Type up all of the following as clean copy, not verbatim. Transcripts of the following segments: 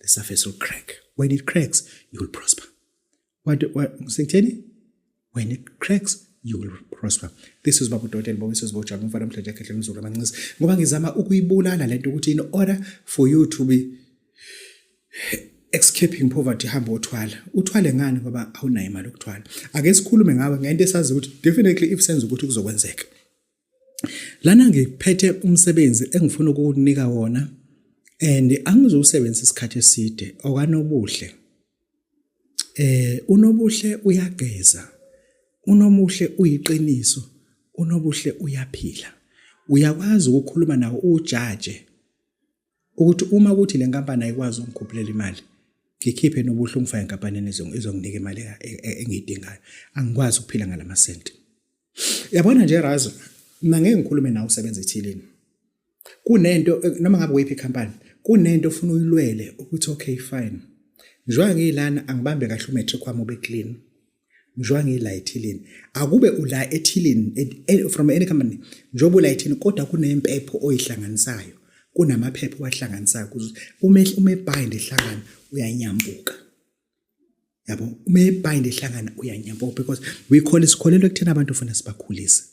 The surface will crack. When it cracks, you will prosper. What sekutheni? When it cracks, you will prosper. This is Babu Dotela Bobisizwe Bojaba umfana omhlanje ekhehle umzulu amancisi ngoba ngizama ukuyibulala lento ukuthi in order for you to be escaping poverty, hamba uthwala. Uthwale ngani? Ngoba awunayo imali yokuthwala. Ake sikhulume ngawe ngento esazi ukuthi definitely if senza ukuthi kuzokwenzeka. Lana ngiphethe umsebenzi engifuna ukukunika wona and angizowusebenzisa isikhathi eside okanobuhle. Unobuhle uyageza. Unomuhle uyiqiniso. Unobuhle uyaphila. Uyakwazi ukukhuluma nawo ujaje ukuthi uma kuthi le nkampani ayikwazi ungikhuphulela imali, ngikhiphe nobuhle ungifake enkampanini ezonginika imali engiyidingayo. Angikwazi ukuphila ngalamasenti. Yabona nje Razo, mina ngeke ngikhulume nawe usebenza ethilini. Kunento, noma ngabe kuyiphi ikhampani, kunento ofuna uyilwele ukuthi okay fine. Njengoba ngiyilana angibambe kahle umatric wami ube clean. Njengoba ngiyila ethilini. Akube ula ethilini from any company, njengoba ula ethilini kodwa kunempepho oyihlanganisayo. Kunamaphepha owahlanganisayo ukuze uma ebind ehlangana uyanyampuka. Yabo, uma ebind ehlangana uyanyampuka because we call, sikholelwa ekutheni abantu ufuna sibakhulise.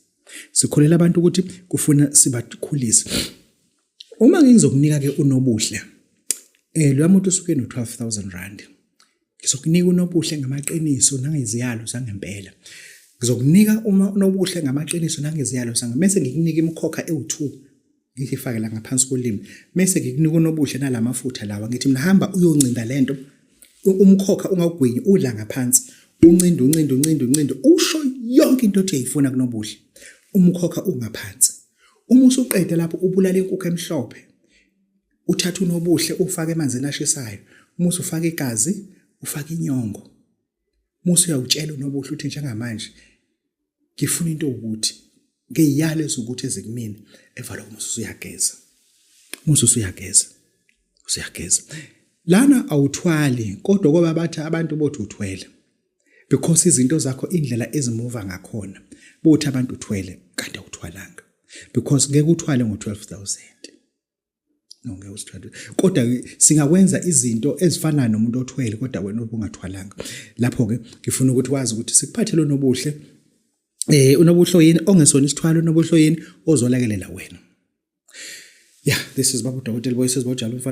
Sikholela abantu ukuthi kufuna sibakhulise. Uma ngizokunika ke unobuhle, lo muntu usuke no 12,000 rand. Ngizokunika unobuhle ngamaqiniso nangeziyalo zangempela. Ngizokunika uma unobuhle ngamaqiniso nangeziyalo zangempela. Mese ngikunika imikhokha ewu2 ngithi ifake la ngaphansi kolimi. Mese ngikunika unobuhle nalamafutha lawa ngithi mina hamba uyoncinda lento. Umkhokha ungawugwinyi udla ngaphansi. Uncinde uncinde uncinde uncinde usho yonke into othi uyayifuna kunobuhle. Umkhokha ungaphansi. Uma usuqeda lapho ubulala inkukhu emhlophe. Uthatha unobuhle ufake emanzini ashisayo. Uma usufaka igazi, ufaka inyongo. Uma usuyawutshela unobuhle uthi njengamanje ngifuna into ukuthi ngiyale ukuthi ezikumina evalwa uma usuyageza. Uma usuyageza. Usuyageza. Lana awuthwali kodwa ngoba bathi abantu bothi uthwele. Because izinto zakho indlela ezimuva ngakhona bothi abantu uthwele kanti awuthwalanga. Because ngeke uthwale ngo-12,000. No, ngeke usithwale. Kodwa singakwenza izinto ezifana nomuntu othwele kodwa wena ubungathwalanga. Lapho ke ngifuna ukuthi wazi ukuthi sikuphathele unobuhle. Unobuhle yini ongesona isithwalo, unobuhle yini ozolekelela wena. Yeah, this is Babu Dokotela Boyisizwe Bojalo umfana.